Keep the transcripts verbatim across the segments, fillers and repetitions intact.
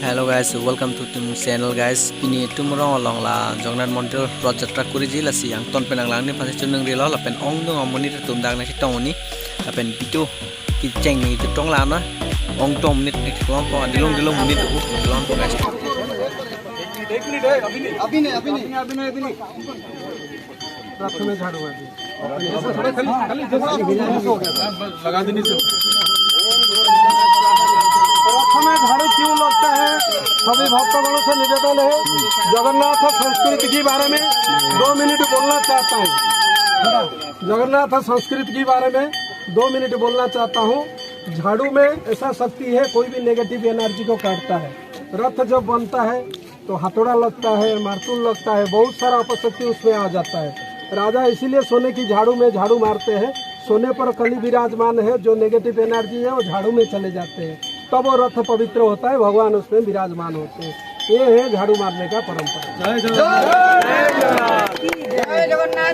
Hello guys, welcome to the channel guys. Pini Tumrong along la Jagannath Mandir Rath Jatra kuriji, lasi angton pen nanglang ni phan si choningri lo, lapen ongdung amonit atum dak nangchetong un-e, lapen video kecheng ni chetong la na, ongdung amonit ni chetong po, adilong dilong monit uh chetong po guys. अभी नहीं, अभी नहीं। अभी नहीं, अभी नहीं। रथ में झाड़ू मार दीजिए। लगा देने से। रथ में झाड़ू क्यों लगता है? सभी भक्तगणों से निवेदन है, जगन्नाथ संस्कृति के बारे में दो मिनट बोलना चाहता हूँ। जगन्नाथ संस्कृति के बारे में दो मिनट बोलना चाहता हूँ। झाड़ू में ऐसा शक्ति है, कोई भी नेगेटिव एनर्जी को काटता है। रथ जब बनता है, तो हथौड़ा लगता है, मारतूल लगता है, बहुत सारा अपशक्ति उसमें आ जाता है। राजा इसीलिए सोने की झाड़ू में झाड़ू मारते हैं, सोने पर कली विराजमान है, जो नेगेटिव एनर्जी है वो झाड़ू में चले जाते हैं, तब वो रथ पवित्र होता है, भगवान उसमें विराजमान होते हैं। ये है झाड़ू मारने का परंपरा। जय जगन्नाथ। जय जगन्नाथ।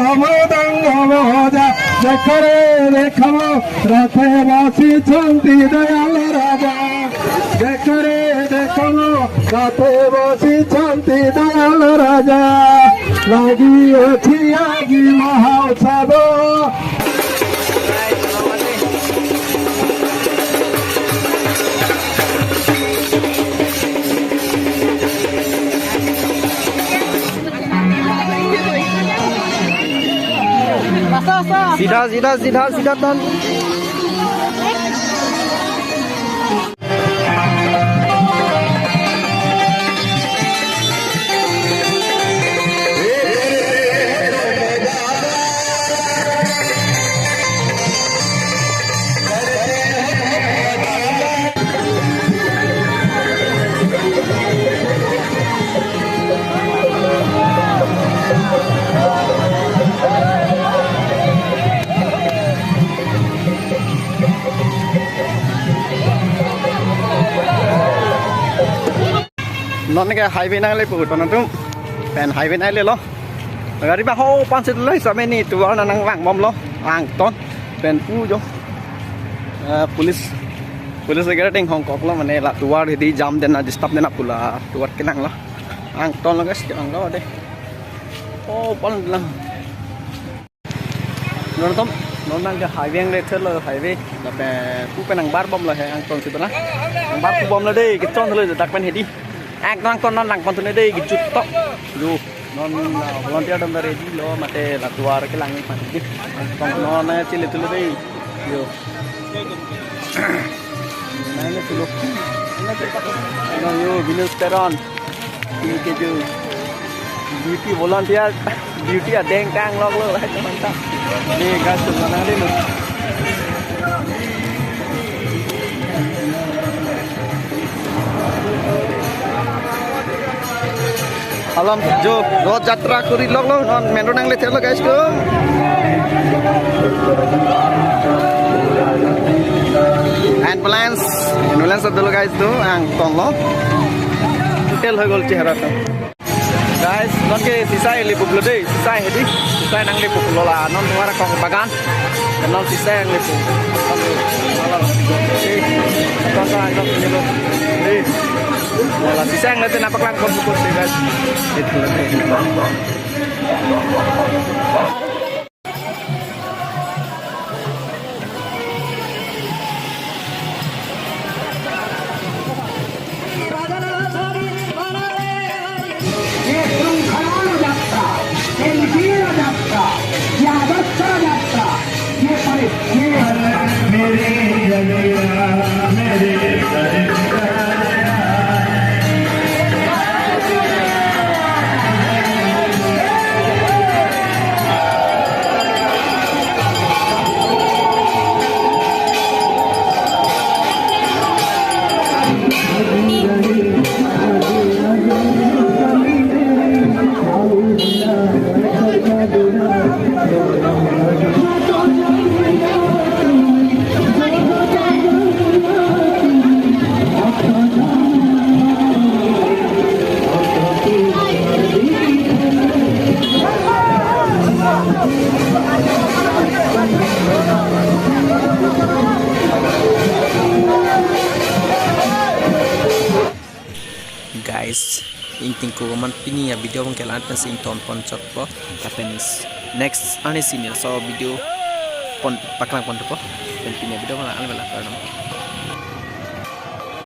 हमदं भव हो जा, देखरे देखो, रथे बसिछंती दयाल राजा। देखरे देखो, रथे बसिछंती दयाल राजा। लगी अछि आगि महोत्सव। सीधा, सीधा, सीधा, सीधा turn. Non ke highway nangle pu ton atum. Pen highway nangle lo. Gari ba ho pansit lo, same ni tovar nang nangvang bomlo. Angton. Pen pu jo. Eh, police. Police agara deng hongkok lo, mane la tovar hidi jam dena, disturb dena pu la tovar kelang lo. Angton lo guys, kelang lo de. Oh, palang lang. Non atum, non nang ke highway nangle thelo, highway. Lapen pu pen nangbar bomlo he angton si bala. Nangbar pu bomlo de, kechon thelo dak pen hidi. Angton angton non lang pon thelo de, kejut tok. Yo, non, ah, volunteer atum ta ready lo, mate la tovar kelang ni pan hidi. Angton non, eh, chile thelo de. Yo. Nang le tuluk. Nang le tuluk. Nang yo, Venus Teron. Ini ke jo. Duty volunteer, duty adeng kang lok lo, hai, teman ta. Ni gas tu mana ni lo. Alam jo Rath Jatra kuri lok lo, non main road nangle thelo guys ko. Ambulance, ambulance dolo guys to, angton lo. Tel hoi gol chehara to. Guys, non ke sisai le pup lo de, sisai hedi, sisai nangle pup lo la, non tumara kong bagan. Non sisai nangle pup. Ala, ala, ala. Eh, tonton, tonton, tonton. Eh. Wala sisai nangle te napaklang pon pup lo de, guys. Itu lagi. ये श्रृंखला जाता, ये वीर जाता, ये आदर्श जाता, ये परि-, ये मेरे जगह, मेरे Guys, ingtingko man pini a-video abang ke la-an pensi ingtonpon chotpo. Lapen next arnisi neli laso video pon paklang pon thupo. Lapen pini a-video abang la-an vela, kardom.